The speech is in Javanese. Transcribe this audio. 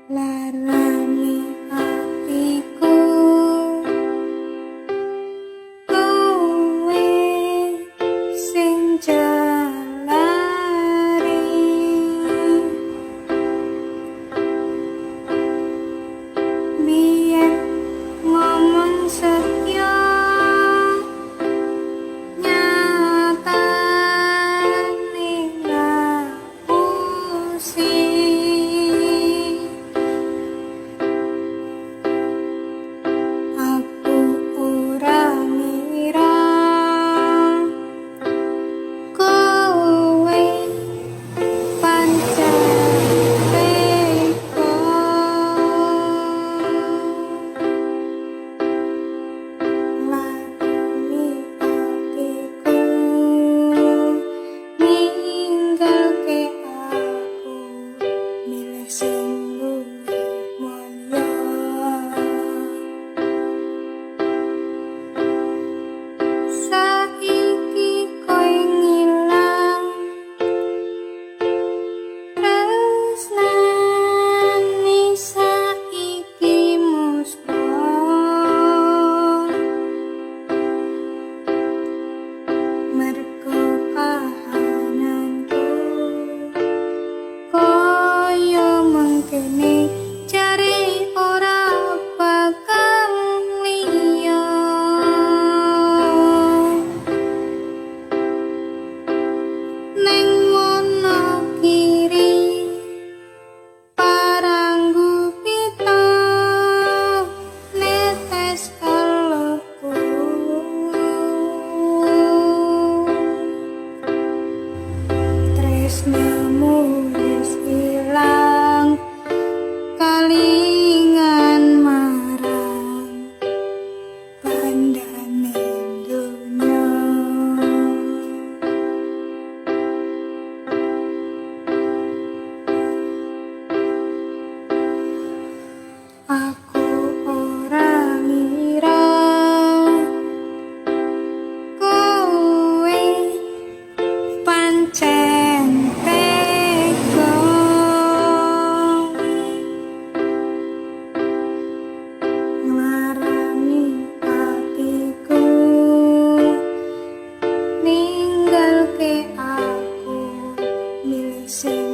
Larani atiku, kowe sing jalari. Biyen ngomong setya, nyatane ngapusi. Aku ora ngira kowe pancen tega nglarani atiku, ninggalke aku milih sing luwih mulya. Saiki kowe ngilang, tresnane saiki musnah. Mergo kahananku kaya mengkene, jare ora bakal liya. Neng Wonogiri Paranggupito netes eluhku. Tresnamu wis ilang, kalingan marang bandane donya. Aku ora ngira kowe pancen tega nglarani atiku, ninggalke aku milih sing